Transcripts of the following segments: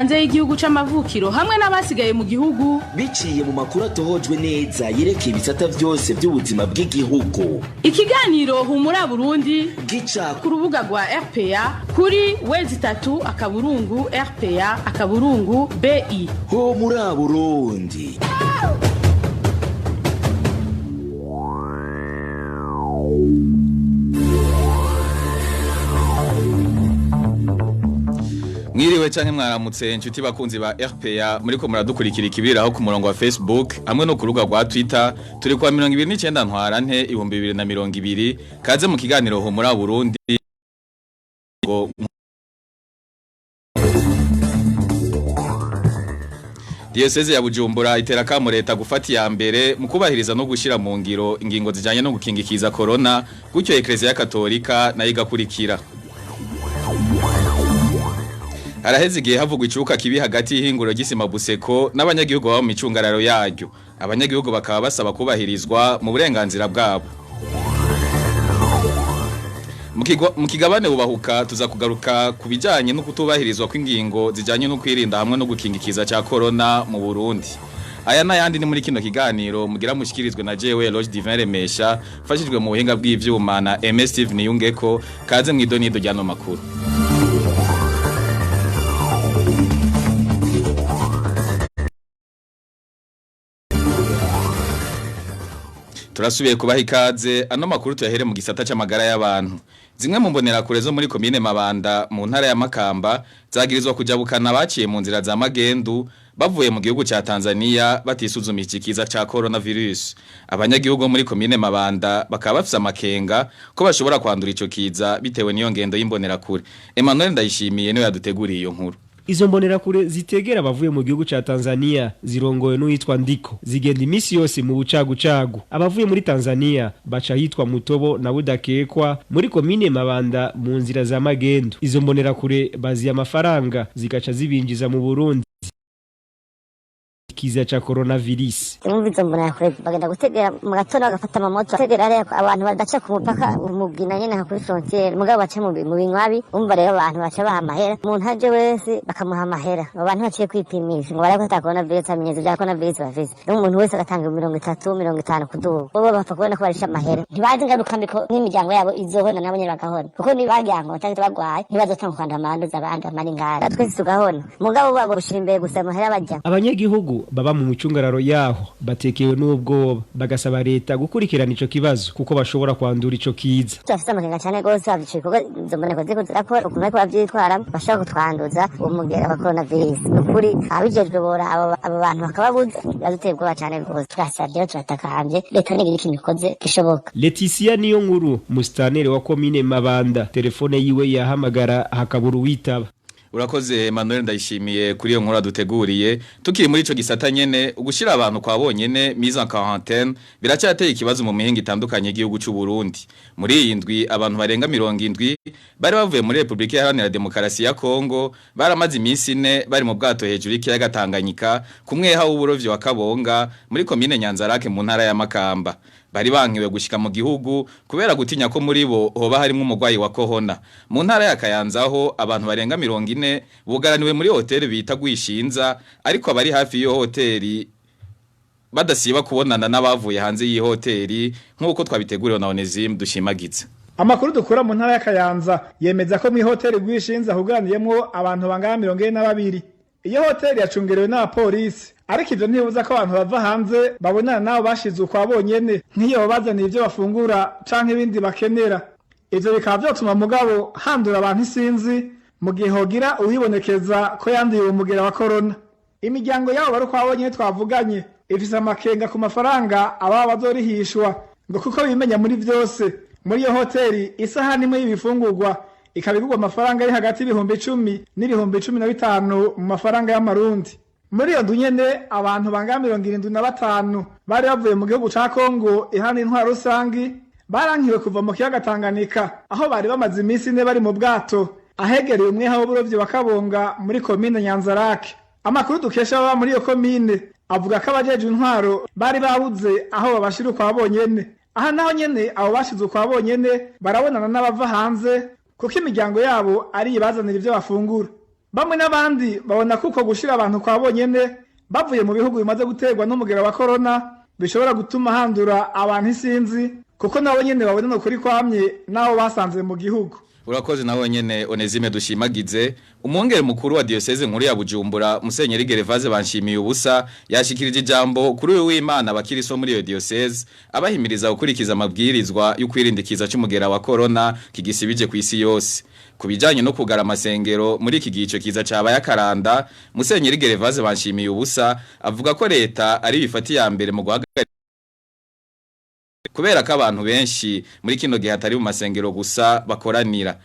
Hanze y'igihugu c'amavukiro hamwe n'abasigaye mu gihugu. Biciye mu makuru atohojwe neza yerekeye ibisata vyose vy'ubuzima bw'igihugu. Ikiganiro Humura Burundi gica ku rubuga rwa RPA kuri w3.rpa.bi. Ho muri Burundi. Mwiriwe canke mwaramutse, inshuti bakunzi ba RPA muriko muradukurikira ikibiriraho ku murongo wa Facebook hamwe no ku rubuga rwa Twitter. Turi kwa 29 Ntwarante 2020. Kaze mu kiganiro Humura Burundi ngo Diocese ya Bujumbura itera kamo leta gufata iya mbere mu kubahiriza no gushira mu ngiro ingingo zijanye no gukingikiza corona, gutyo Ecclesia Katolika nayo igakurikira. Haraheze igihe havugwa icuka kibi hagati y'ihinguro ry'isima Buseko n'abanyagihugu baba mu micungararo yaryo. Abanyagihugu bakaba basaba kubahirizwa mu burenganzira bwabo. Mu kigabane bubahuka tuza kugaruka ku bijanye no kutubahirizwa kw'ingingo zijanye no kwirinda hamwe no gukingikiza ca corona mu Burundi. Aya n'ayandi ni muri kino kiganiro mugira mushikirizwe na jewe Loge Divin Remesha, mfashijwe mu buhinga bw'ivyuma na MS Steve Niyungeko. Kaze mw'idonido ry'ano makuru. Turasubiye kubaha ikaze. Ano makuru tuyahere mu gisata c'amagara y'abantu. Zimwe mu mbonerakure zo muri komine Mabanda mu ntara ya Makamba zagirizwa kujabukana baciye mu nzira za magendu bavuye mu gihugu ca Tanzania batisuzumije ikiza ca coronavirus. Abanyagihugu bo muri komine Mabanda bakaba bafise amakenga ko bashobora kwandura ico kiza bitewe n'iyo ngendo y'imbonerakure. Emmanuel Ndayishimiye niwe yaduteguriye iyo nkuru. Izo mbonerakure zitegera abavuye mu gihugu ca Tanzania zirongowe n'uwitwa Ndiko, zigenda imisi yose mu bucagucagu. Abavuye muri Tanzania baca hitwa Mutobo na Budakekwa muri komine Mabanda mu nzira za magendu. Izo mbonerakure baziye amafaranga zigaca zibinjiza mu Burundi kiza ca coronavirus. Urumva, izo mbonerakure bagenda gutegera mu gatondo, bagafata amamoto gutegera hariya abantu badaca ku mupaka umugina nyene nka kuri frontière, mugabo baca mu binywabi. Umva rero, abantu baca baha amahera umuntu aje wese, bakamuha amahera. Abo bantu baciye kwipimisha ngo barabe ko ata coronavirus, ibimenyetso vya coronavirus bafise. Rero umuntu wese agatanga 30, 50 kuduga. Bobo bapfa kubona ko barisha amahera, ntibazi ingaruka mbi ko n'imiryango yabo izohona, nabo nyene bagahona, kuko nibagira ngo batari bagwaye ntibazotanga kwandura amanduza abandi amara ingara, twese tugahona. Mugabo babo gushira imbere gusa amahera barya. Abanyagihugu baba mu micungararo yaho batekewe n'ubwoba, bagasaba leta gukurikirana ico kibazo kuko bashobora kwandura ico kiza. Turafise amakenga cane gose bavyica ibikorwa izo mboneko ziriko zirakora, ukuntu bariko bavyitwaramwo, bashobora kutwanduza umugera wa coronavirus. Nukuri ababijejwe boraba abo bantu bakababuza, biraduteye ubwoba cane gose. Turasavye rero, turatakambye, leta nigira ikintu ikoze gishoboka. Leticia niyo nkuru, mustaneri wa komine Mabanda, telefone yiwe yahamagara hakabura uwitaba. Urakoze Emmanuel Ndayishimiye kuri iyo nkuru aduteguriye. Tukiri muri ico gisata nyene, ugushira abantu kwa bonyene, mise en quarantaine, biracyateye ikibazo mu mihingo itandukanye y'igihugu c'u Burundi. Muri iyi ndwi abantu barenga 70 bari bavuye muri Republika Iharanira Demokarasi ya Kongo baramaze iminsi 4 bari mu bwato hejuru y'ikiyaga Tanganyika kumweha w'uburovyi wa Kabonga muri komine Nyanzarake mu ntara ya Makamba. Bari bankiwe gushika mu gihugu kubera gutinya ko muri bo hoba harimo umugwayi wa corona. Mu ntara ya Kayanza ho abantu barenga 40 bugaraniwe muri hoteli bita Gwishinza, ariko abari hafi y'iyo hoteli badasiba kubonana n'abavuye hanze y'iyi hoteli, nk'uko twabiteguriwe na Onesime Dushimagize. Amakuru dukura mu ntara ya Kayanza yemeza ko mu hoteli Rwishinza huganiyemwo abantu bangana 42. Iyo hoteli yacungerewe n'abapolisi, ariko ivyo ntibibuza ko abantu bava hanze babonana n'abo bashize ukwa bonyene, nk'iyo bazaniye ivyo bafungura canke ibindi bakenera. Ivyo bikaba vyotuma mugabo handura abantu isinzi mu gihe hogira uwibonekeza ko yanduye uwo mugera wa corona. Imiryango yabo bari ukwa bonyene twavuganye ifise amakenga ku mafaranga ababa bazorihishwa, ngo kuko bimenya muri vyose. Muri iyo hoteli isahani imwe y'ibifungurwa ikaba igurwa amafaranga ari hagati y'10,000 n'ibihumbi 15 mu mafaranga y'amarundi. Muri iyo nzu nyene abantu bangana 75 bari bavuye mu gihugu ca Kongo ihana intwaro rusangi barankiwe kuva mu kiyaga Tanganyika, aho bari bamaze iminsi 4 bari mu bwato ahegereye umweha w'uburovyi wa Kabonga muri komine Nyanzarake. Amakuru dukesha baba muri iyo komine avuga ko abajejwe intwaro bari babuze aho babashira ukwa bonyene. Aha naho nyene abo bashize ukwa bonyene barabonana n'abava hanze, kuko imiryango yabo ari ibazanira ivyo bafungura. Bamwe n'abandi babona ko uko gushira abantu kwa bonyene bavuye mu bihugu bimaze guterwa n'umugera wa corona bishobora gutuma handura abantu isinzi, kuko nabo nyene babona ukuri kwamye n'abo basanze mu gihugu. Urakoze nawe nyene Onezime dushimagize. Umwungere mukuru wa diocese nkuru ya Bujumbura, Musenyeri Gervase Banshimiye ubusa, yashikirije ijambo kuri uyu w'Imana abakiriso muri iyo diocese, abahimiriza gukurikiza amabwirizwa yo kwirindikiza c'umugera wa corona kigisibije ku isi yose. Kubijanye no kugara amasengero muri iki gice kiza cabaye akaranda, Musenyeri Gervase Banshimiye ubusa avuga ko leta ari bifati ya mbere mu guhagarika, kubera ko abantu benshi muri kino gihe atari mu masengero gusa bakoranira.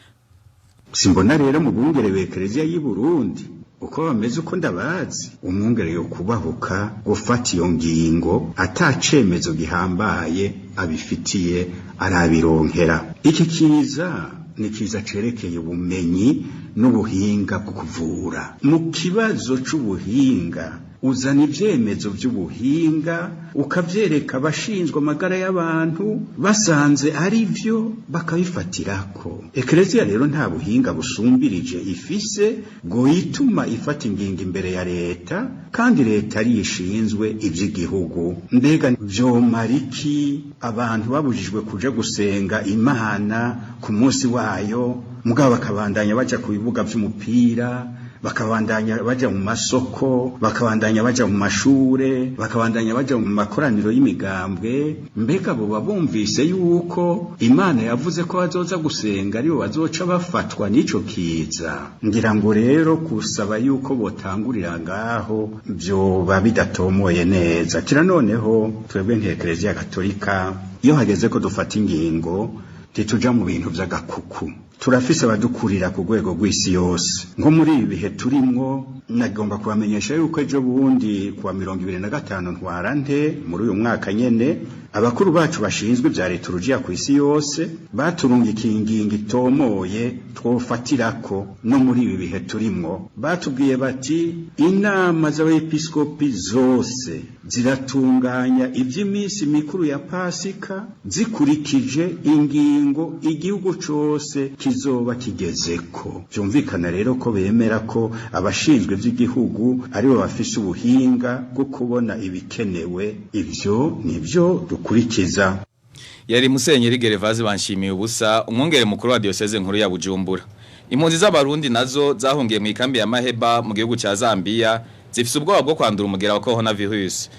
Simbona rero mu bungere b'Ekereziya y'i Burundi uko bameze, uko ndabazi, umwungere yo kubahuka gufata iyo ngingo atacemezo gihambaye abifitiye arabironkera. Iki kiza ni kiza cerekeye ubumenyi n'ubuhinga bwo kuvura. Mu kibazo c'ubuhinga uzana ivyemezo vy'ubuhinga ukavyereka abashinzwe amagara y'abantu, basanze ari vyo bakabifatirako. Ekereziya rero nta buhinga busumbirije ifise bwoyituma ifata ingingo imbere ya leta, kandi leta ariyo ishinzwe ivy'igihugu. Mbega vyomara iki abantu babujijwe kuja gusenga Imana ku munsi wayo, mugabo bakabandanya baja ku bibuga vy'umupira, bakabandanya baja mu masoko, bakabandanya baja mu mashure, bakabandanya baja mu makoraniro y'imigambwe? Mbega bo bumvise yuko Imana yavuze ko bazoza gusenga aribo bazoca bafatwa n'ico kiza? Ngira ngo rero kusaba yuko botangurira ngaho vyoba bidatomoye neza. Kira noneho twebwe nk'Ekereziya Katolika, iyo hageze ko dufata ingingo ntituja mu bintu vy'agakuku. Turafise abadukurira ku rwego rw'isi yose. Nko muri ibi bihe turimwo, nagomba kubamenyesha yuko ejo bundi kuwa 25 Ntwarante muri uyu mwaka nyene, abakuru bacu bashinzwe ivya liturujia ku isi yose baturungikiye ingingo itomoye twofatirako no muri ibi bihe turimwo. Batubwiye bati inama z'abepiskopi zose ziratunganya ivy'iminsi mikuru ya Pasika zikurikije ingingo igihugu cose kizoba kigezeko. Vyumvikana rero ko bemera ko abashinzwe vy'igihugu aribo bafise ubuhinga bwo kubona ibikenewe. Ivyo nivyo dukurikiza. Yari Musenyeri Gervase Banshimiye ubusa, umwungere mukuru wa diocese nkuru ya Bujumbura. Impunzi z'abarundi nazo zahungiye mu ikambi ya Maheba mu gihugu ca Zambia zifise ubwoba bwo kwandura umugera wa coronavirus.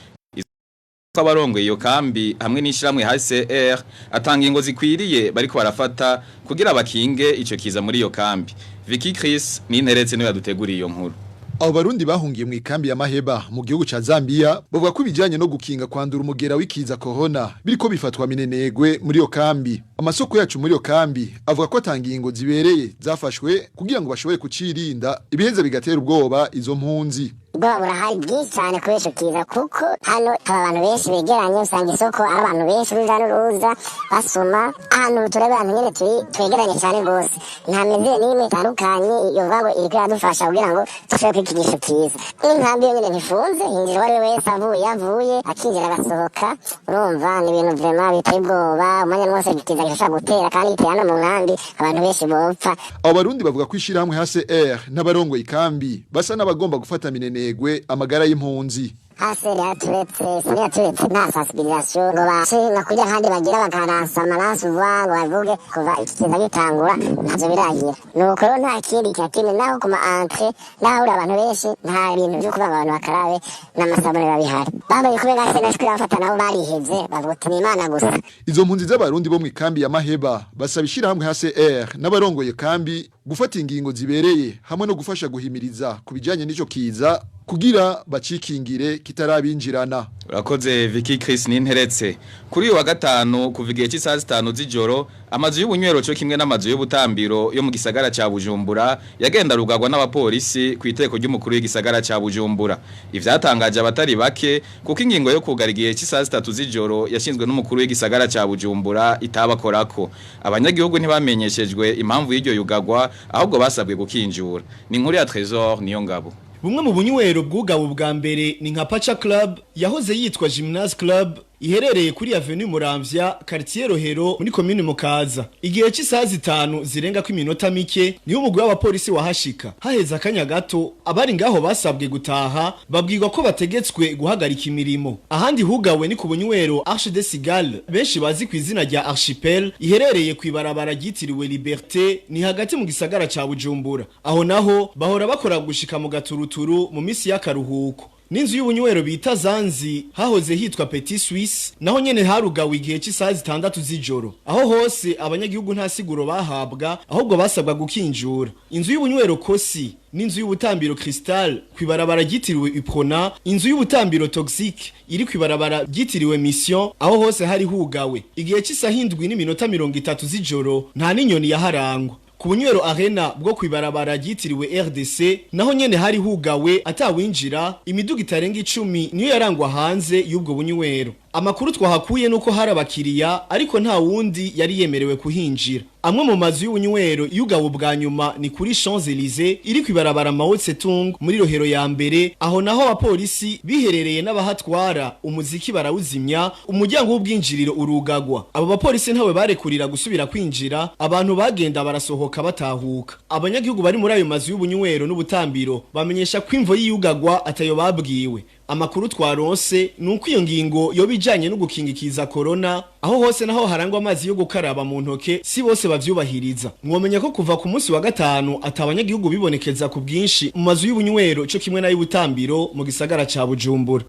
Abarongoye iyo kambi hamwe n'ishiramwe HCR atanga ingo zikwiriye bariko barafata kugira bakinge ico kiza muri iyo kambi. Vicky Chris ninteretse niwe yaduteguriye iyo nkuru. Abo barundi bahungiye mu ikambi ya Maheba mu gihugu ca Zambia bavuga ko ibijanye no gukinga kwandura umugera w'ikiza corona biriko bifatwa minenegwe muri iyo kambi. Amasoko yacu muri iyo kambi avuga ko atangingo zibereye zafashwe kugira ngo bashobore kucirinda, ibiheze bigatera ubwoba izo mpunzi. Ubwoba burahari bwinshi cyane kuri ico kiza, kuko hano haba abantu benshi begeranye, usanga isoko ari abantu benshi uruja n'uruza basuma. Ahantu tureba abantu nyene turi twegeranye cyane rwose, nta mizire n'imwe itandukanye yovuga ngo iriko iradufasha kugira ngo dushobore kwikinisha kiza. N'inkambi yo nyene ntifunze, hinjira uwo ari we wese avuye avuye akinjira agasohoka. Urumva ni ibintu vraiment biteye ubwoba, umwanya wose ikiza gishobora gutera, kandi gitera no mu nkambi abantu benshi bopfa. Abo barundi bavuga ko ishirahamwe HCR n'abarongoye ikambi basa n'abagomba gufata minenegwe amagara y'impunzi. HCR yaturetse, yaturetse nta sensibilisation ngo bashe nka kurya ahandi bagira bakaransa amaransi vuba ngo bavuge kuva iki kiza gitangura ntavyo biragira. Nuko rero nta kindi kintu kimwe, naho ku ma entrée naho uri abantu benshi nta bintu vyo kuvuga ngo abantu bakarabe n'amasabune biba bihari. Bambaye kubera se nashwi bafata nabo barihevye bavuga uti ni Imana gusa. Izo mpunzi z'abarundi bo mu ikambi ya Maheba basaba ishirahamwe HCR n'abarongoye kambi gufata ingingo zibereye hamwe no gufasha guhimiriza ku bijanye n'ico kiza kugira bacikingire kitarabinjirana. Urakoze Vicky Chris ninteretse. Kuri uyu wa gatanu kuva igihe cy'isaha 5 z'ijoro, amazu y'ubunywero cyo kimwe n'amazu y'ubutambiro yo mu gisagara ca Bujumbura yagenda rugagwa n'abapolisi ku iteko ry'umukuru w'igisagara ca Bujumbura. Ivyatangaje abatari bake kuko ingingo yo kugara igihe cy'isaha 3 z'ijoro yashinzwe n'umukuru w'igisagara ca Bujumbura itabakorako. Abanyagihugu ntibamenyeshejwe impamvu y'iryo yugagwa, ahubwo basabwe gukinjura. Ni inkuru ya Trésor niyo ngabo. Bumwe mu bunywero bwugawe bwa mbere ni nka Pacha Club yahoze yitwa Gymnase Club. Iherereye kuri Avenue Muramvya, quartier Rohero, muri commune Mukaza. Igihe cy'isaha 5 zirenga ko iminota mike niho umugwi w'abapolisi wahashika. Haheze akanya gato abari ngaho basabwe gutaha, babwirwa ko bategetswe guhagarika imirimo. Ahandi hugawe ni ku bunywero Arche de Cigale, benshi bazi ku izina rya Archipel, iherereye ku ibarabara ryitiriwe Liberté, ni hagati mu gisagara ca Bujumbura. Aho naho bahora bakora gushika mu gaturuturu mu misi y'akaruhuko. N'inzu y'ubunywero bita Zanzi, hahoze hitwa Petit Suisse, naho nyene harugawe igihe cy'isaha 6 z'ijoro. Aho hose abanyagihugu nta siguro bahabwa, ahubwo basabwa gukinjura. Inzu y'ubunywero Kosi n'inzu y'ubutambiro Crystal kwibarabara ryitiriwe Uprona, inzu y'ubutambiro Toxic iri kwibarabara ryitiriwe Mission, aho hose hari hugawe igihe cy'isaha 7:30 z'ijoro, nta n'inyoni yaharangwa. Ku bunywero Arena bwo kwibarabara ryitiriwe RDC naho nyene hari hugawe atawinjira, imiduga itarenga 10 niyo yarangwa hanze y'ubwo bunywero. Amakuru twahakuye nuko hari abakiriya ariko nta wundi yari yemerewe kuhinjira. Amwe mu mazu y'ubunywero yugawe bwa nyuma ni kuri Champs-Élysées iri kwibarabara Mao Tse-tung muri Rohero ya mbere. Aho naho abapolisi biherereye n'abahatwara umuziki barawuzimya, umuryango w'ubwinjiriro urugagwa. Abo bapolisi ntawe barekurira gusubira kwinjira, abantu bagenda barasohoka batahuka. Abanyagihugu bari muri ayo mazu y'ubunywero n'ubutambiro bamenyesha ko imvo y'iyugagwa atayo babwiwe. Amakuru twaronse nuko iyo ngingo yo bijanye no gukingikiza corona, aho hose naho harangwa amazi yo gukaraba mu ntoke si bose bavyubahiriza. Mwomenya ko kuva ku munsi wa gatanu atabanyagihugu bibonekeza ku bwinshi mu mazu y'ubunywero cyo kimwe n'ay'ubutambiro mu gisagara ca Bujumbura.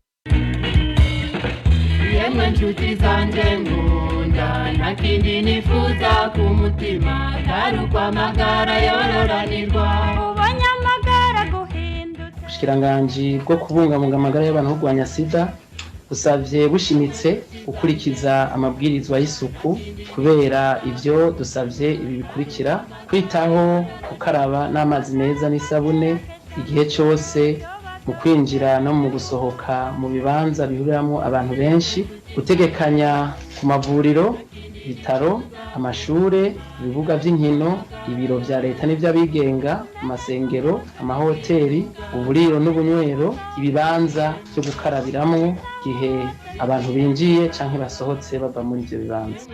Yemwe nshuti zanje nkunda, nta kindi nifuza ku mutima atari ukwamagara yororanirwa. Ubonye amagara guhindutse. Ubushikiranganji bwo kubungabunga amagara y'abantu no kurwanya sida busavye bushimitse gukurikiza amabwirizwa y'isuku. Kubera ivyo dusavye ibi bikurikira: kwitaho gukaraba n'amazi meza n'isabune igihe cyose mu kwinjira no mu gusohoka mu bibanza bihuriramwo abantu benshi, gutegekanya ku mavuriro, ibitaro, amashure, ibibuga vy'inkino, ibiro vya leta n'ivy'abigenga, amasengero, amahoteli, uburiro n'ubunywero, ibibanza vyo gukarabiramwo gihe abantu binjiye canke basohotse bava muri ivyo bibanza.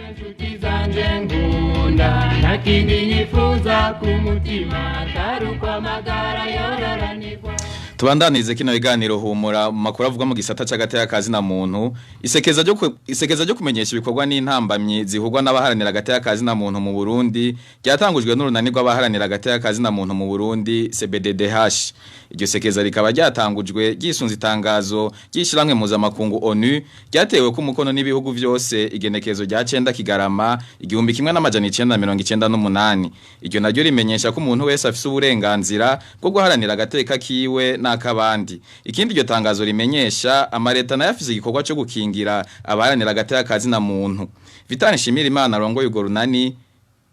Tubandanize kino biganiro humura mu makuru avuga mu gisata c'agateka kazi na muntu. Isekeza ryo kumenyesha ibikorwa n'intambamyi zihurwa n'abaharanira agateka kazi na muntu mu Burundi ryatangujwe n'urunani rw'abaharanira agateka kazi na muntu mu Burundi CBDDH. Iryo sekeza rikaba ryatangujwe ryisunze itangazo ry'ishiramwe mpuzamakungu ONU ryatewe ku mukono n'ibihugu vyose igenekezo rya 9 Kigarama 1998. Iryo naryo rimenyesha ko umuntu wese afise uburenganzira bwo guharanira agateka kiwe n'akabandi. Ikindi iryo tangazo rimenyesha amareta nayo afise igikorwa cyo gukingira abaharanira agateka kazi na muntu. Vitani Shimirimana arongoye urwo runani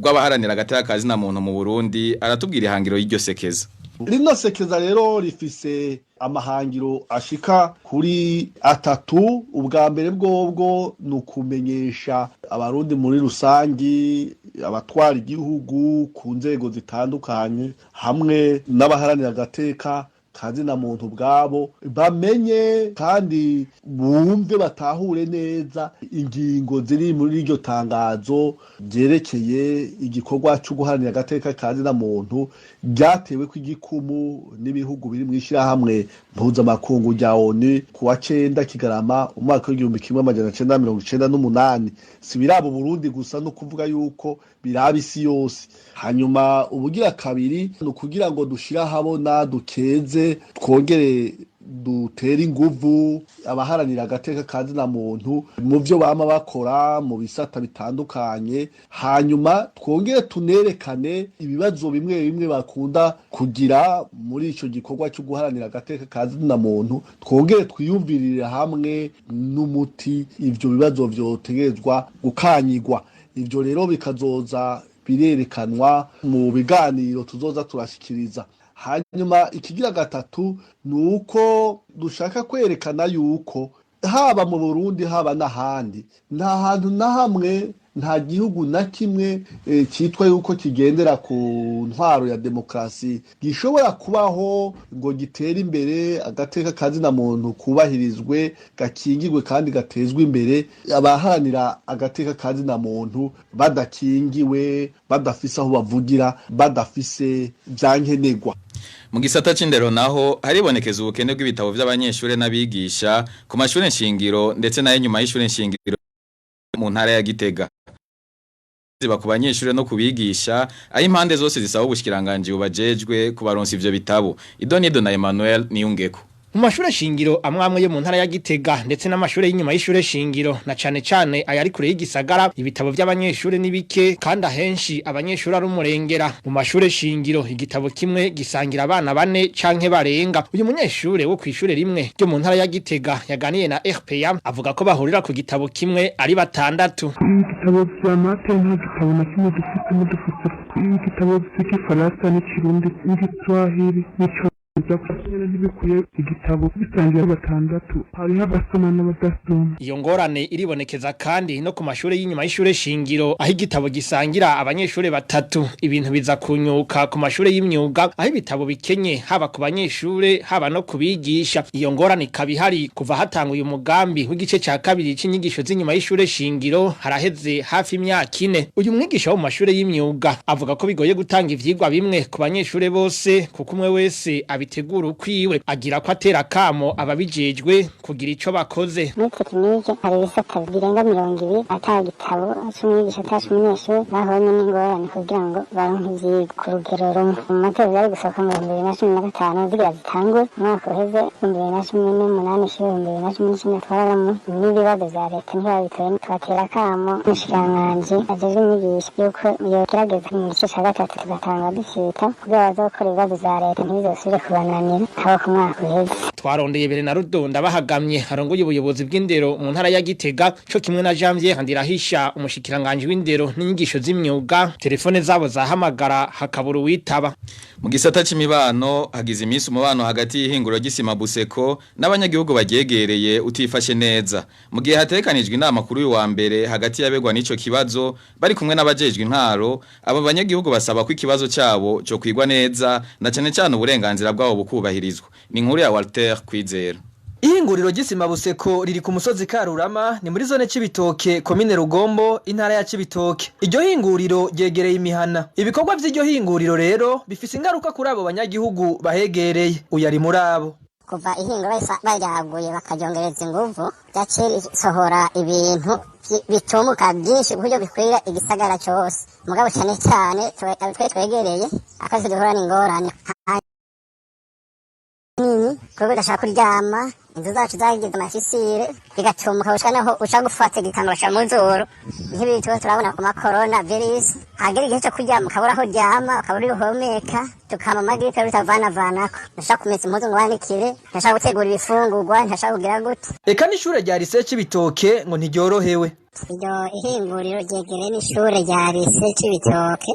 rw'abaharanira agateka kazi na muntu mu Burundi aratubwira ihangiro y'iryo sekeza. Rino sekeza rero rifise amahangiro ashika kuri 3. Ubwa mbere bwobwo ni ukumenyesha abarundi muri rusangi, abatwara igihugu ku nzego zitandukanye hamwe n'abaharanira agateka kazi na muntu ubwabo, bamenye kandi bumve batahure neza ingingo ziri muri iryo tangazo ryerekeye igikorwa cyo guharanira agateka kazi na muntu ryatewe ku igikumu n'ibihugu biri mu ishyirahamwe mpuzamakungu rya ONU ku wa 9 Kigarama umwaka w'1998. Si biraba Burundi gusa, no kuvuga yuko biraba isi yose. Hanyuma ubugira kabiri ni ukugira ngo dushira habona dukeze twongere dutere inguvu abaharanira agateka kazi na muntu mu byo bama bakora mu bisata bitandukanye. Hanyuma twongere tunerekane ibibazo bimwe bimwe bakunda kugira muri ico gikorwa cyo guharanira agateka kazi na muntu, twongere twiyumvirire hamwe n'umuti ivyo bibazo vyotegerezwa gukanyigwa. Ivyo rero bikazoza birerekanwa mu biganiro tuzoza turashikiriza. Hanyuma ikigira gatatu nuko dushaka kwerekana yuko Haba mu Burundi haba n'ahandi, nta hantu na hamwe, nta gihugu na kimwe cyitwa yuko kigendera ku ntwaro ya demokarasi gishobora kubaho ngo gitere imbere, agateka kazina muntu kubahirizwe, gakingirwe kandi gatezwe imbere, abaharanira agateka kazina muntu badakingiwe, badafise aho bavugira, badafise vyankenerwa. Mu gisata c'indero naho haribonekeza ubukene bw'ibitabo vy'abanyeshure n'abigisha ku mashure nshingiro ndetse nayo nyuma y'ishure nshingiro mu ntara ya Gitega. Ziba ku banyeshure no kubigisha aho impande zose zisaba ubushikiranganje bubajejwe kubaronsa ivyo bitabo. Idonido na Emmanuel Niyungeko. Mu mashure shingiro amwamwe yo mu ntara ya Gitega ndetse n'amashure y'inyuma y'ishure shingiro na cane cane ayari kure y'igisagara, ibitabo by'abanyeshure nibike kandi ahenshi abanyeshure ari umurengera. Mu mashure shingiro igitabo kimwe gisangira abana bane canke barenga. Uyu munyeshure wo kwishure rimwe ryo mu ntara ya Gitega yaganiye na RPA avuga ko bahurira ku gitabo kimwe ari batandatu. Ibitabo vya mate nta gitabo na kimwe dufite, dufite ibitabo vy'igifaransa n'ikirundi n'igiswahili n'ico ntibikwiye igitabo bitangira batandatu, hariho abasoma n'abadasoma. Iyo ngorane iribonekeza kandi no ku mashure y'inyuma y'ishure shingiro aho igitabo gisangira abanyeshure batatu. Ibintu biza kunyuka ku mashure y'imyuga aho ibitabo bikenye haba ku banyeshure haba no kubigisha. Iyo ngorane ikaba ihari kuva hatanguye umugambi w'igice ca kabiri c'inyigisho z'inyuma y'ishure shingiro, haraheze hafi imyaka 4. Uyu mwigisha wo mu mashure y'imyuga avuga ko bigoye gutanga ivyigwa bimwe ku banyeshure bose kuko umwe wese abitegura ukwiwe. Agira ko atera kamo ababijejwe kugira ico bakoze. Muri tekinike hari ibisata birenga 20 ata gitabo c'umwigisha ata c'umunyeshure, bahonye n'ingorane kugira ngo baronke ivyigwa ku rugero rumwe. Mu matora yari gusohoka mu 2015 zigira zitangure, umwaka uheze 2018 ishuri 2019 twararamo n'ibibazo vya leta ntibabitoye. Twatera kamo umushikiranganji ajejwe inyigisho yuko yogerageza mu gice ca gatatu tugatanga dufita kugira bazokora ibibazo vya leta ntibizosubire kubananira haba ku mwaka uheze. Twarondeye Bernardo Ndabahagamye arongoye ubuyobozi bw'indero mu ntara ya Gitega co kimwe na Janvier Ndirahisha umushikiranganje w'indero n'inyigisho z'imyuga, telefone zabo zahamagara hakabura uwitaba. Mu gisata c'imibano hagize iminsi umubano hagati y'ihinguro ry'isima Buseko n'abanyagihugu baryegereye utifashe neza. Mu gihe hatekanijwe inama kuri uyu wa mbere hagati y'abegwa n'ico kibazo bari kumwe n'abajejwe intaro, abo banyagihugu basaba ko ikibazo cabo cyo kwigwa neza na cane cane uburenganzira bwabo bukubahirizwa. Ni inkuru ya Walter Kwizera. Ihinguriro ry'isima Buseko riri ku musozi Karurama, ni muri zone Cibitoke, komine Rugombo, intara ya Cibitoke. Iryo hinguriro ryegereye imihana. Ibikorwa vy'iryo hinguriro rero bifise ingaruka kuri abo banyagihugu bahegereye. Uyu ari muri abo. Kuva ihinguriro baryaguye bakaryongereza inguvu, ryaciye risohora ibintu bitumuka byinshi ku buryo bikwira igisagara cose. Mugabo cane cane twe twegereye akazi duhura n'ingorane nini, kuko udashaka kuryama, inzu zacu zagize amafisire bigatumuka gushika naho uca gufata igitangura ca muzuru. Nk'ibi tuba turabona ku makorona virusi, hagera igihe co kuryama ukabura aho uryama, ukabura uri uhumeka, tukama amagiripe bitavanavanako. Ntashaka kumesa impuzu ngo wanikire, ntashaka gutegura ibifungurwa, ntashaka kugira gute. Eka n'ishure rya Lycée Cibitoke ngo ntiryorohewe. Iryo ihinguriro ryegereye n'ishure rya Lycée Cibitoke,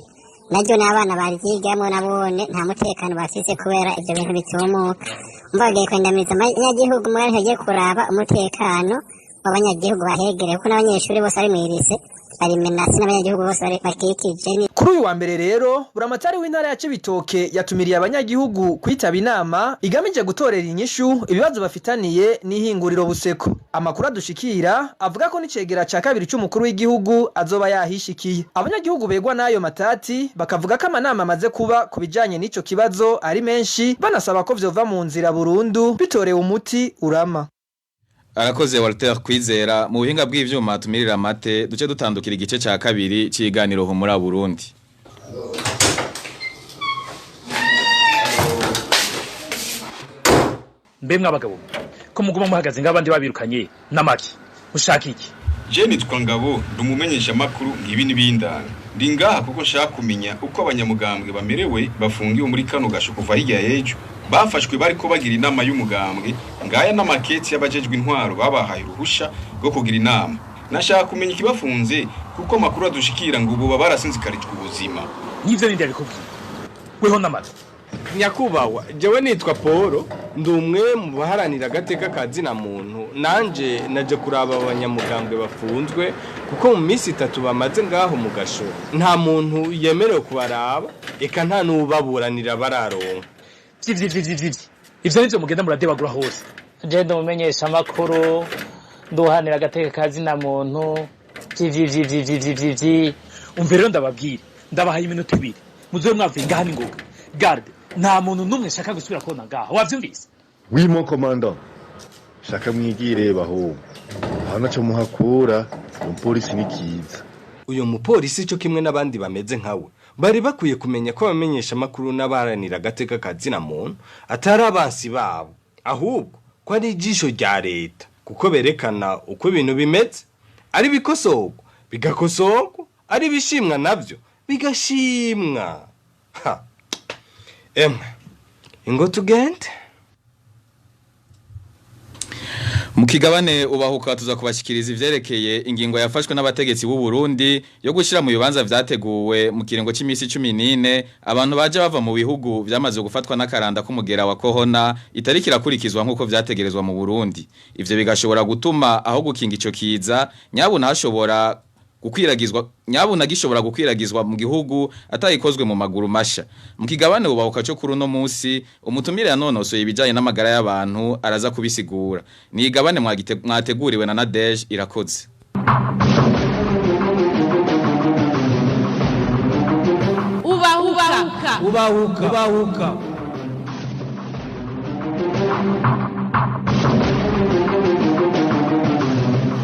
naryo n'abana baryigamwo nabone nta mutekano bafise kubera ivyo bintu bitumuka. Umva bagiye kwendamiza abanyagihugu, mugabo ntibagiye kuraba umutekano w'abanyagihugu bahegereye, kuko n'abanyeshuri bose bari mw'irise bari menasi n'abanyagihugu bose bakikije. Kuri uyu wa mbere rero buramatari w'intara ya Cibitoke yatumiriye abanyagihugu kwitaba inama igamije gutorera inyishu ibibazo bafitaniye n'ihinguriro Buseko. Amakuru adushikira avuga ko n'icegera ca kabiri c'umukuru w'igihugu azoba yahishikiye. Abanyagihugu begwa n'ayo matati bakavuga ko amanama amaze kuba ku bijanye n'ico kibazo ari menshi, banasaba ko vyova mu nzira burundu bitorewe umuti urama. Arakoze Walter Kwizera. Mu buhinga bw'ivyuma tumirira mate duce dutandukira igice ca kabiri c'iganiro Humura Burundi. Mbe mwabagabo ko muguma muhagaze ngabandi babirukanye namaki mushaka iki? Je nitwa Ngabo, ndumumenyesha makuru ngibi nibindanga. Ndi ngaha kuko nshaka kumenya uko abanyamugambwe bamerewe bafungiwe muri kano gasho kuva hirya y'ejo. Bafashwe bariko bagira inama y'umugambwe, ngaya n'amaketi y'abajejwe intwaro babahaye uruhusha rwo kugira inama. Nashaka kumenya ikibafunze kuko amakuru adushikira ngo ubu barasinzikarijwe ubuzima. Nivyo ninde abikubwiye? Weho n'amaki. Nyakubahwa, jewe nitwa Paul, ndi umwe mu baharanira agateka ka zina muntu. Nanje naje kuraba abanyamugambwe bafunzwe kuko mu minsi 3 bamaze ngaho mu gasho nta muntu yemerewe kubaraba, eka nta n'ubaburanira bararonka. Vyi ivyo nivyo mugenda muradebagura hose. Je ndi umumenyesha makuru, nduhanira agateka ka zina muntu. Vyi Umve rero ndababwira, ndabahaye iminota 2 muzobe mwavuye ngaha n'ingoga. Garde, nta muntu n'umwe nshaka gusubira kubona ngaha, wavyumvise? Oui mon commandant, shaka mwigire baho aho naco muhakura. Umupolisi ni kiza. Uyo mupolisi cyo kimwe n'abandi bameze nkawe bari bakwiye kumenya ko abamenyesha makuru n'abaharanira agateka ka zina muntu atari abansi babo, ahubwo ko ari ijisho rya leta, kuko berekana uko ibintu bimeze, ari bikosorwa bigakosorwa, ari bishimwa navyo bigashimwa. Ha emwe, ingo tugende. Mu kigabane ubahuka tuza kubashikiriza ivyerekeye ingingo yafashwe n'abategetsi b'u Burundi yo gushira mu bibanza vyateguwe mu kiringo c'imisi 14 abantu baje bava mu bihugu vyamaze gufatwa n'akaranda k'umugera wa corona itariki irakurikizwa nkuko vyategerezwa mu Burundi. Ivyo bigashobora gutuma aho gukinga ico kiza nyabuna hashobora gukwiragizwa, nyabuna gishobora gukwiragizwa mu gihugu atayikozwe mu maguru masha. Mu kigabane ubahuka cyo kuri uno munsi umutumire yanonosoye ibijanye n'amagara y'abantu araza kubisigura. Ni igabane mwateguriwe na Nadege Irakoze. Ubahuka ubahuka ubahuka.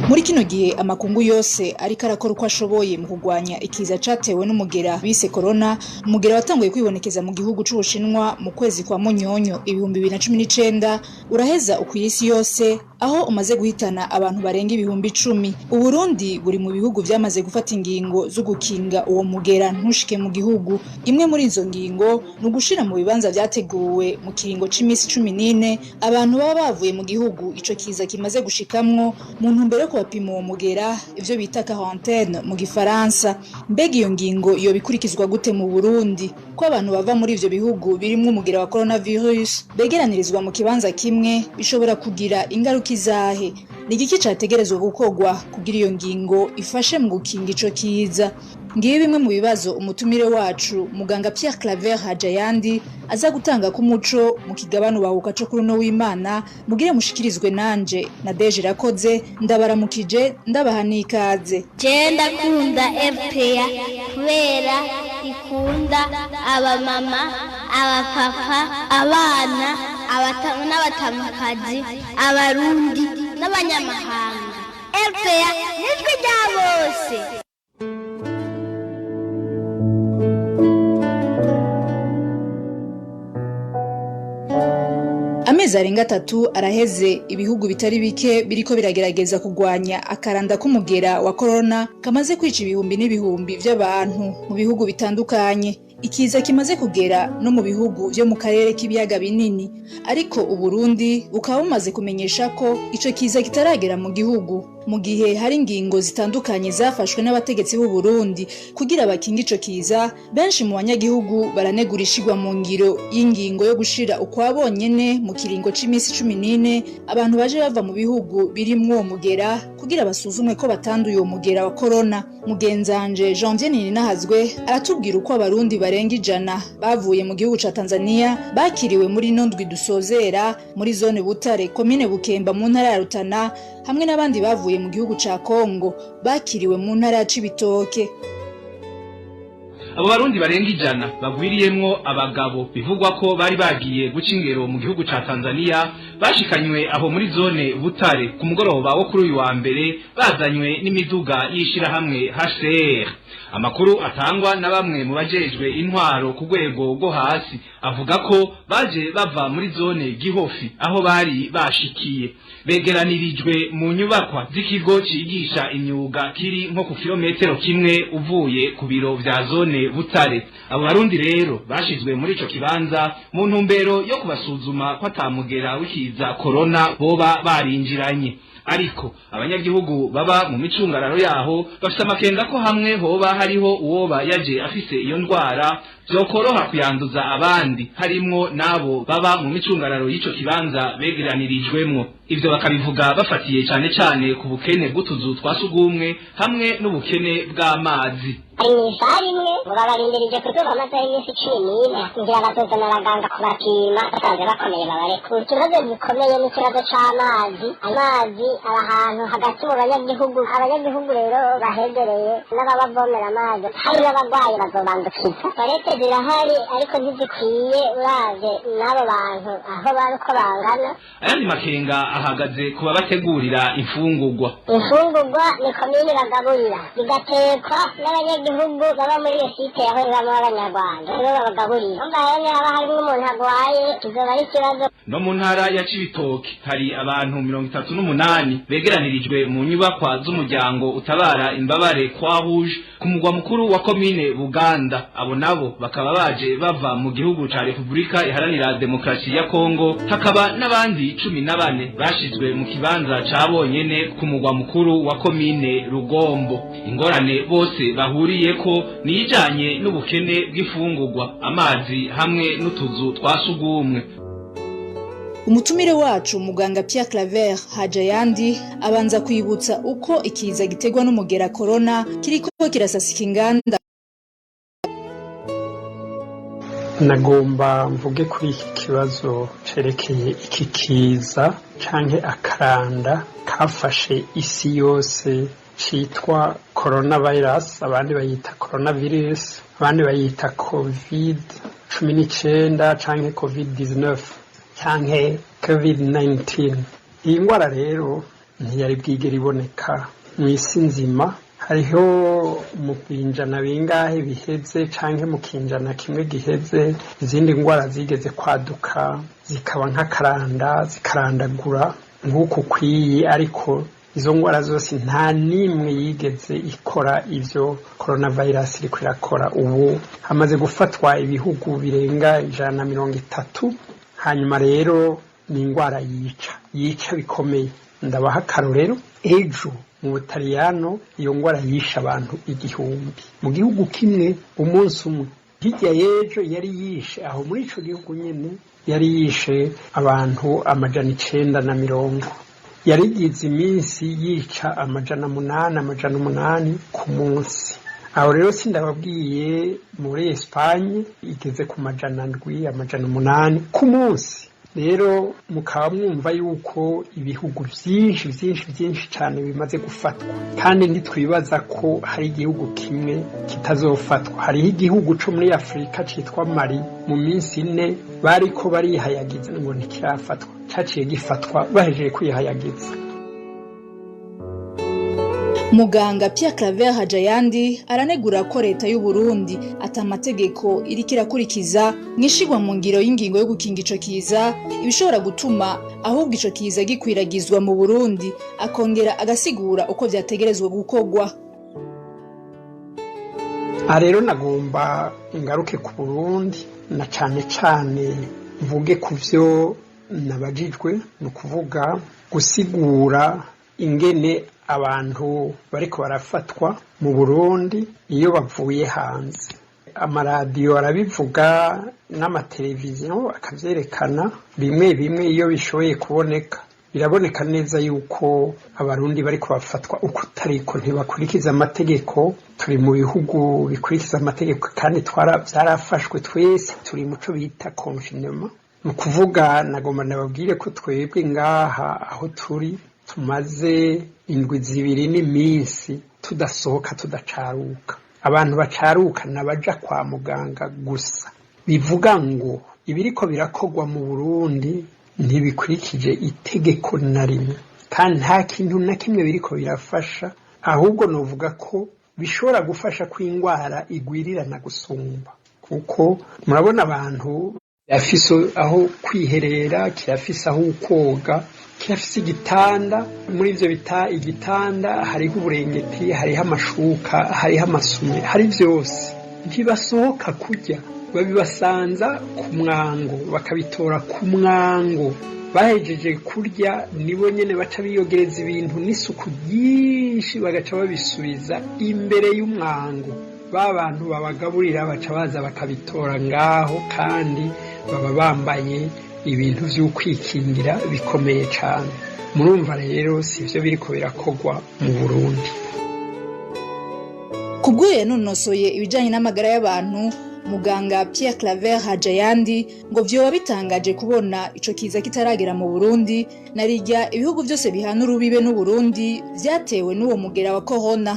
Muri kino gihe amakungu yose ariko arakora uko ashoboye mu kugwanya ikiza catewe n'umugera bise corona, umugera watanguye kwibonekeza mu gihugu c'Ubushinwa mu kwezi kwa Munyonyo 2019, uraheza ukwisi yose aho umaze guhitana abantu barenga 10,000. Uburundi buri mu bihugu vyamaze gufata ingingo zo gukinga uwo mugera ntushike mu gihugu. Imwe muri izo ngingo ni ugushira mu bibanza vyateguwe mu kiringo c'imisi 14 abantu baba bavuye mu gihugu ico kiza kimaze gushikamwo mu ntumbero yo kubapima uwo mugera, ivyo bita quarantaine mu gifaransa. Mbega iyo ngingo yo bikurikizwa gute mu Burundi, ko abantu bava muri ivyo bihugu birimwo umugera wa coronavirus begeranirizwa mu kibanza kimwe bishobora kugira ingaruka izahe? Ni igiki categerezwa gukorwa kugira iyo ngingo ifashe mu gukinga ico kiza? Ngibi bimwe mu bibazo umutumire wacu muganga Pierre Claver Hajayandi aza gutanga ku muco mu kigabano bahuka cyo kuri no w'Imana. Mugire mushikirizwe nanje na Deje Irakoze. Ndabaramukije, ndabaha n'ikaze. Je ndakunda RPA kubera ikunda abamama, abapapa, abana, abatamu n'abatamukazi, abarundi n'abanyamahanga. RPA nijwi rya bose. Amezi arenga 3 araheze ibihugu bitari bike biriko biragerageza kugwanya akaranda k'umugera wa corona kamaze kwica ibihumbi n'ibihumbi vy'abantu mu bihugu bitandukanye. Ikiza kimaze kugera no mu bihugu vyo mu karere k'ibiyaga binini, ariko Uburundi bukaba bumaze kumenyesha ko ico kiza kitaragera mu gihugu, mu gihe hari ingingo zitandukanye zafashwe n'abategetsi b'u Burundi kugira bakinge ico kiza. Benshi mu banyagihugu baranegurishirwa mu ngiro y'ingingo yo gushira ukwabonyene mu kiringo c'imisi 14 abantu baje bava mu bihugu birimwo uwo mugera kugira basuzumwe ko batanduye uwo mugera wa corona. Mugenzanje Janvier Ninahazwe aratubwira uko abarundi barenga 100 bavuye mu gihugu ca Tanzania bakiriwe muri nondwi dusozera muri zone Butare, komine Bukemba mu ntara ya Rutana, hamwe n'abandi bavuye mu gihugu ca Kongo bakiriwe mu ntara ya Cibitoke. Abo barundi barenga 100 bagwiriyemwo abagabo bivugwa ko bari bagiye guca ingero mu gihugu ca Tanzania bashikanywe aho muri zone Butare ku mugoroba wo kuri uyu wa mbere, bazanywe n'imiduga y'ishirahamwe HCR. Amakuru atangwa na bamwe mu bajejwe intwaro ku rwego rwo hasi avuga ko baje bava muri zone Gihofi aho bari bashikiye, begeranirijwe mu nyubakwa z'ikigo cigisha imyuga kiri nko ku kilometero kimwe uvuye ku biro vya zone zone Butare. Abo barundi rero bashizwe muri ico kibanza mu ntumbero yo kubasuzuma ko atamugera w'ikiza corona boba barinjiranye. Ariko abanyagihugu baba mu micungararo yaho bafite amakenga ko hamwe hoba hariho uwoba yaje afise iyo ndwara vyokoroha kuyanduza abandi, harimwo nabo baba mu micungararo y'ico kibanza begeranirijwemwo. Ivyo bakabivuga bafatiye cane cane ku bukene bw'utuzu twa sugumwe hamwe n'ubukene bw'amazi. Ari mw'isari imwe ngo babarindirije kuzuba amasaha y'iminsi 14, ngira bazozana abaganga kubapima basanze bakomeye babarekura. Ikibazo gikomeye ni ikibazo c'amazi. Amazi aba ahantu hagati mu banyagihugu, abanyagihugu rero bahegereye n'ababavomera amazi, hari n'abagwayi bazobandukiza. Toilette zirahari ariko ntizikwiye uravye n'abo bantu aho bari uko bangana. Ayandi makenga ahagaze ku babategurira imfungurwa. Imfungurwa ni komini bagaburira, bigatekwa n'abanyagihugu baba muri iyo site yaho ibamo abanyarwanda, nibo babagaburira. Umva rero niba harimo umuntu agwaye kizoba ari ikibazo. No mu ntara ya Cibitoke hari abantu 38 begeranirijwe mu nyubakwa z'umuryango utabara imbabare kwa Rouge ku mugwa mukuru wa komine Buganda. Abo nabo bakaba baje bava mu gihugu ca Republika Iharanira Demokrasi ya Kongo, hakaba n'abandi 14 bashizwe mu kibanza ca bonyene ku mugwa mukuru wa komine Rugombo. Ingorane bose bahuriyeko niyijanye n'ubukene bw'imfungurwa, amazi hamwe n'utuzu twa sugumwe. Umutumire wacu muganga Pierre Claver Hajayandi abanza kwibutsa uko ikiza gitegwa n'umugera corona kiriko kirasasika inganda. Nagomba mvuge kuri iki kibazo cerekeye iki kiza canke akaranda kafashe isi yose citwa coronavirus, abandi bayita coronavirus, abandi bayita COVID-19 canke COVID-19 canke COVID-19. Iyi ngwara rero ntiyari bwigere iboneka mw'isi nzima. Hariho mu binjana bingahe biheze canke mu kinjana kimwe giheze izindi ngwara zigeze kwaduka zikaba nk'akaranda zikarandagura nk'uku kwiyi, ariko izo ngwara zose nta nimwe yigeze ikora ivyo coronavirus iriko irakora ubu. Hamaze gufatwa ibihugu birenga 130. Hanyuma rero ni ingwara yica bikomeye. Ndabaha akarorero, ejo mu Butaliyano iyo ngwara yishe abantu 1000 mu gihugu kimwe umunsi umwe. Hirya y'ejo yari yishe aho muri ico gihugu nyene yari yishe abantu 990. Yarigize iminsi yica 800 800 ku munsi. Aho rero sindababwiye muri Espagne igeze ku 700 800 ku munsi. Rero mukaba mwumva yuko ibihugu byinshi byinshi byinshi cyane bimaze gufatwa, kandi ntitwibaza ko hari igihugu kimwe kitazofatwa. Hariho igihugu co muri Afrika citwa Mali, mu minsi 4 bariko barihayagiza ngo ntikirafatwa, caciye gifatwa bahejeje kwihayagiza. Muganga Pierre Claver Hajayandi aranegura ko leta y'u Burundi ata amategeko iriko irakurikiza mwishigwa mu ngiro y'ingingo yo gukinga ico kiza, ibishobora gutuma ahubwo ico kiza gikwiragizwa mu Burundi, akongera agasigura uko vyategerezwa gukorwa. Rero nagomba ingaruke ku Burundi na cane cane mvuge ku vyo nabajijwe, ni ukuvuga gusigura ingene abantu bariko barafatwa mu Burundi iyo bavuye hanze. Amaradiyo arabivuga n'amateleviziyo akavyerekana bimwe bimwe iyo bishoboye kuboneka. Biraboneka neza yuko abarundi bariko bafatwa uko utariko, ntibakurikiza amategeko. Turi mu bihugu bikurikiza amategeko kandi vyarafashwe twese, turi muco bita confinement. Ni ukuvuga nagomba nababwire ko twebwe ngaha aho turi tumaze indwi 2 n'iminsi tudasohoka tudacaruka. Abantu bacaruka nabaja kwa muganga gusa. Bivuga ngo ibiriko birakorwa mu Burundi ntibikurikije itegeko na rimwe, kandi nta kintu na kimwe biriko birafasha, ahubwo novuga ko bishobora gufasha ko ingwara igwirirana gusumba. Kuko murabona abantu kirafise aho kwiherera, kirafise aho koga, kirafise igitanda. Muri ivyo bita igitanda hariho uburengeti, hariho amashuka, hariho amasume, hari vyose. Ntibasohoka kurya, babibasanza ku mwango, bakabitora ku mwango. Bahejeje kurya nibo nyene baca biyogereza ibintu n'isuku ryinshi, bagaca babisubiza imbere y'umwango. Ba bantu babagaburira baca baza bakabitora ngaho, kandi baba bambaye ibintu vy'ukwikingira bikomeye cane. Murumva rero si ivyo biriko birakorwa mu Burundi. Kubw'uyo yanonosoye ibijanye n'amagara y'abantu, muganga Pierre Claver Hajayandi, ngo vyoba bitangaje kubona ico kiza kitaragera mu Burundi, narirya ibihugu vyose bihana urubibe n'Uburundi vyatewe n'uwo mugera wa corona.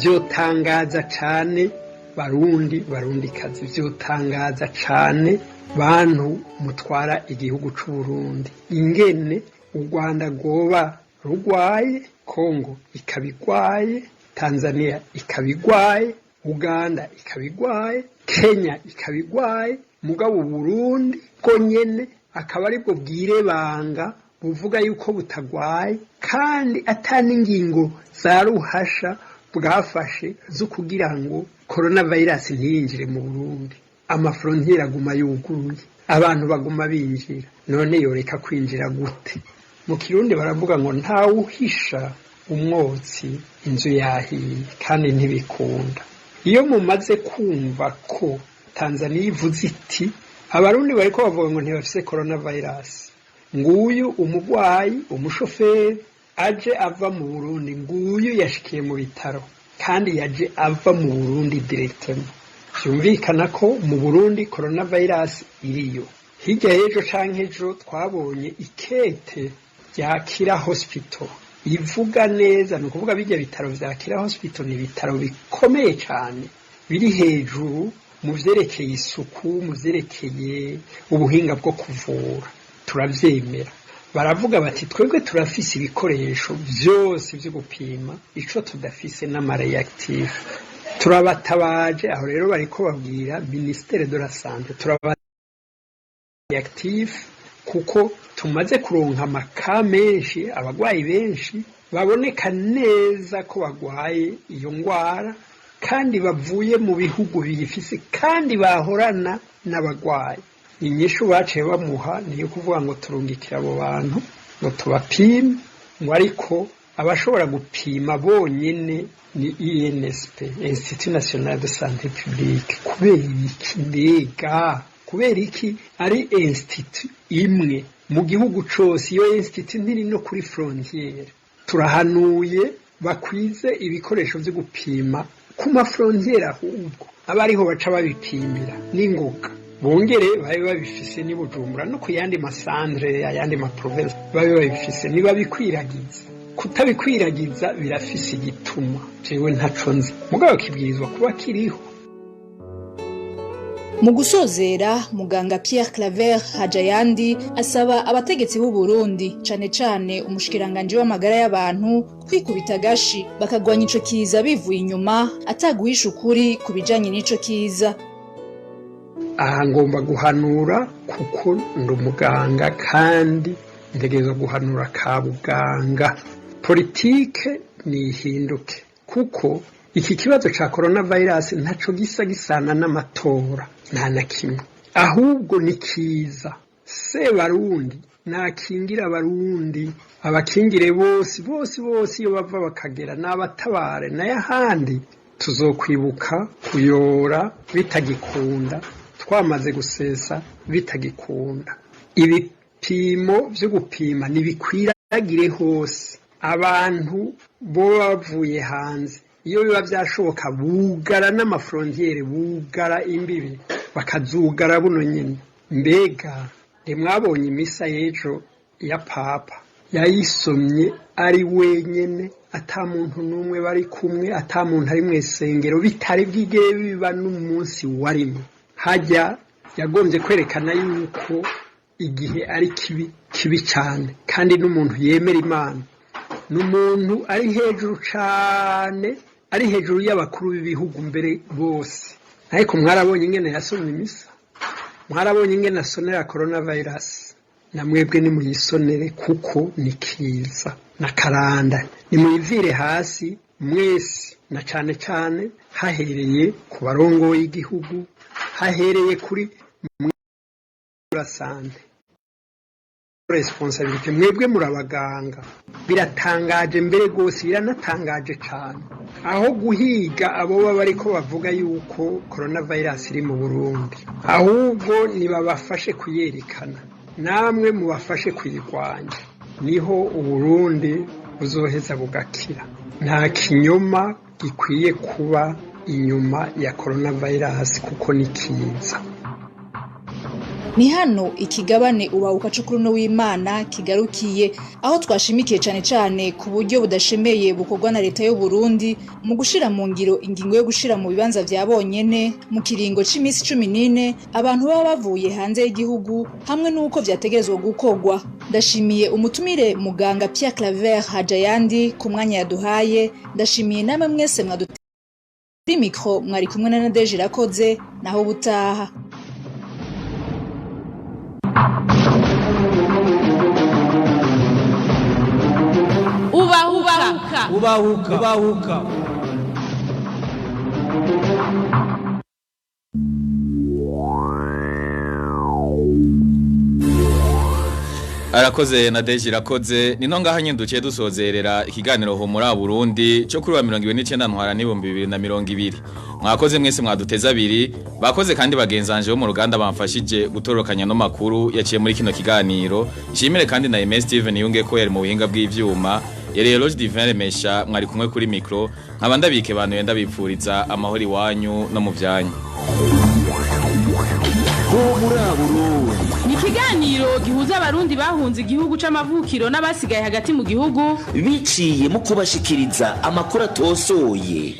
Vyotangaza cane Barundi, Barundikazi, vyotangaza cane bantu mutwara igihugu c'Uburundi, ingene u Rwanda rwoba rugwaye, Kongo ikabigwaye, Tanzania ikabigwaye, Uganda ikabigwaye, Kenya ikabigwaye, mugabo Burundi bwo nyene akaba aribwo bwirebanga buvuga yuko butagwaye, kandi ata n'ingingo za ruhasha bwafashe zo kugira ngo coronavirus ntiyinjire mu Burundi. Amafrontiere aguma yuguruye, abantu baguma binjira, none yoreka kwinjira gute? Mu Kirundi baravuga ngo ntawuhisha umwotsi inzu yahiye, kandi ntibikunda. Iyo mumaze kumva ko Tanzania ivuze iti Abarundi bariko bavuga ngo ntibafise coronavirus, nguyu umugwayi umushoferi aje ava mu Burundi, nguyu yashikiye mu bitaro kandi yaje ava mu Burundi directement, vyumvikana ko mu Burundi coronavirus iriyo. Hirya y'ejo canke ejo twabonye ikete rya Kira Hospital ivuga neza, ni ukuvuga bijya bitaro vya Kira Hospital ni ibitaro bikomeye cane, biri hejuru mu vyerekeye isuku, mu vyerekeye ubuhinga bwo kuvura, turavyemera. Baravuga bati twebwe turafise ibikoresho vyose vyo gupima, ico tudafise n'amareactif, turabatabaje. Aho rero bariko babwira ministère de la santé, turabareactif kuko tumaze kuronka amaka menshi, abagwayi benshi baboneka neza ko bagwaye iyo ngwara, kandi bavuye mu bihugu biyifise, kandi bahorana n'abagwayi. Inyishu baciye bamuha niyo kuvuga ngo turungikira abo bantu ngo tubapime, ngo ariko abashobora gupima bonyene ni INSP, Institut National de Santé Publique. Kubera iki? Mbega kubera iki ari institut imwe mu gihugu cose? Iyo institut ntiri no kuri frontiere. Turahanuye bakwize ibikoresho vyo gupima ku mafrontiere, ahubwo aba ariho baca babipimira n'ingoga, bongere babe babifise n'i Bujumbura no ku yandi masantre, ayandi maprovince babe babifise. Nibabikwiragiza, kutabikwiragiza birafise igituma, jewe ntaco nzi, mugabo kibwirizwa kuba kiriho. Mu gusozera, muganga Pierre Claver Hajayandi asaba abategetsi b'u Burundi, cane cane umushikiranganji w'amagara y'abantu, kwikubita agashi bakagwanya ico kiza bivuye inyuma, ataguhisha ukuri ku bijanye n'ico kiza. Aha ngomba guhanura kuko ndi umuganga, kandi ntegerezwa guhanura ka buganga. Politike nihinduke, kuko iki kibazo ca coronavirus ntaco gisa gisana n'amatora, nta na kimwe, ahubwo ni kiza. Sebarundi nakingira Abarundi, abakingire bose bose bose iyo bava bakagera, n'abatabare, nayo ahandi tuzokwibuka kuyora bitagikunda, twamaze gusesa bitagikunda. Ibipimo vyo gupima nibikwiragire hose, abantu bo bavuye hanze iyo biba vyashoboka bugara n'amafrontiere, bugara imbibi, bakazugara buno nyene. Mbega ntimwabonye imisa y'ejo ya Papa? Yayisomye ari wenyene, ata muntu n'umwe bari kumwe, ata muntu ari mw'isengero, bitari bwigere biba n'umunsi warimo. Hajya yagombye kwerekana yuko igihe ari kibi, kibi cyane, kandi n'umuntu yemera Imana, n'umuntu ari hejuru cane, ari hejuru y'abakuru b'ibihugu mbere bose. Ariko mwarabonye ingene yasomye imisa, mwarabonye ingene asonera coronavirus, na mwebwe nimuyisonere, kuko ni kiza na karanda, nimuyivire hasi. Mwese, na cane cane hahereye ku barongoye igihugu, hahereye kuri santé, responsabilité mwebwe muri abaganga. Biratangaje mbere rwose, biranatangaje cyane, aho guhiga abo baba bariko bavuga yuko coronavirus iri mu Burundi, ahubwo nibabafashe kuyerekana, namwe mubafashe kuyirwanya, niho Uburundi buzoheza bugakira. Nta kinyoma gikwiye kuba inyuma ya coronavirus, kuko ni kiza. Ni hano ikigabane Ubahuka co kuri uno w'Imana kigarukiye, aho twashimikiye cane cane ku buryo budashemeye bukorwa na leta y'u Burundi mu gushira mu ngiro ingingo yo gushira mu bibanza vya bonyene mu kiringo c'imisi 14 abantu baba bavuye hanze y'igihugu, hamwe n'uko vyategerezwa gukorwa. Ndashimiye umutumire muganga Pierre Claver Hajayandi ku mwanya yaduhaye. Ndashimiye namwe mwese mwaduteye. Kuri micro mwari kumwe na Nadege Irakoze. Naho ubutaha. Ubahuka. Ubahuka. Ubahuka. Arakoze na Deji irakoze. Nino ngaha nyine duciye dusozerera ikiganiro ho muri Burundi cyo kuri wa 29 ntwara n'ibihumbi 2020. Mwakoze mwese mwaduteza abiri, bakoze kandi bagenzanje bo mu ruganda bamfashije gutorokanya no makuru yaciye muri kino kiganiro. Nshimire kandi na MS Steven yunge ko yari mu buhinga bw'ivyuma, yari Eloge Divin Remesha mwari kumwe kuri micro, nkaba ndabike bantu yenda bipfuriza amahoro iwanyu no mu vyanyu. Ni ikiganiro gihuza abarundi bahunze igihugu c'amavukiro n'abasigaye hagati mu gihugu biciye mu kubashikiriza amakuru atosoye.